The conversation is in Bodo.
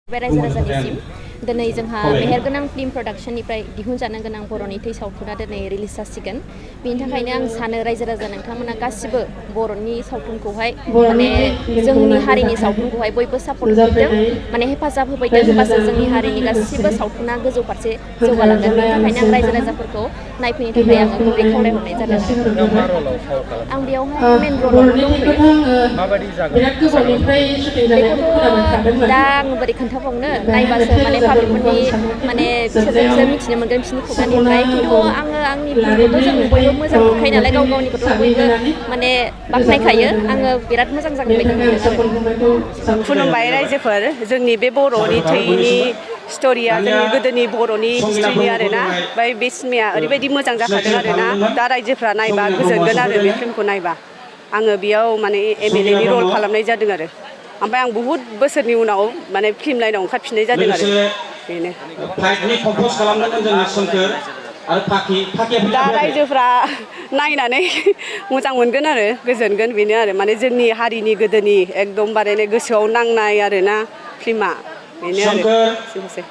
रायजो राजानिसिम दिनै जोंहा मेहेरगोनां फिल्म प्रडाक्शननिफ्राय दिहुनजानो गोनां बर'नि थै सावथुना दिनै रिलिज जासिगोन बेनि थाखायनो आं सानो रायजो राजा नोंथांमोना गासिबो बर'नि सावथुनखौहाय माने जोंनि हारिनि सावथुनखौहाय बयबो सापर्ट होफैदों माने हेफाजाब होफैदों होमबासो जोंनि हारिनि गासिबो सावथुना गोजौ फारसे जौगालांगोन बेनि थाखायनो आं रायजो राजाफोरखौ नायफैनो थाखाय आङो गुरै खावलायहरनाय जादों आं बेयावहाय मेन रलावनो दंफैयो माबायदि जागोन बेखौथ' दा आं बोरै खोन्थाबावनो नायबासो माने पाब्लिकफोरनि माने बिसोरजोंसो मिथिनो मोनगोन बिसोरनि खुगानिफ्राय खिन्थु आङो आंनि फिल्मखौथ' जों बयबो मोजां मोनखायो नालाय गाव गावनिखौथ' बयबो माने बाख्नायखायो आङो बिराद मोजां जागोन बायदि मोनदों आरो खुलुमबाय रायजोफोर जोंनि बे बर'नि थैनि स्ट'रिया जोंनि गोदोनि बर'नि हिस्ट्रिनि आरोना ओमफ्राय बे सिनेमाया ओरैबायदि मोजां जाखादों आरोना दा रायजोफ्रा नायबा गोजोनगोन आरो बे फिल्मखौ नायबा आङो बेयाव माने MLA नि रल खालामनाय जादों आरो ओमफ्राय आं बहुद बोसोरनि उनाव माने फिल्म लाइनाव ओंखारफिननाय जादों आरो बेनो दा रायजोफ्रा नायनानै मोजां मोनगोन आरो गोजोनगोन बेनो आरो माने जोंनि हारिनि गोदोनि एकदमबारे गोसोआव नांनाय आरोना फिल्मा बेनो आरो एसेनोसै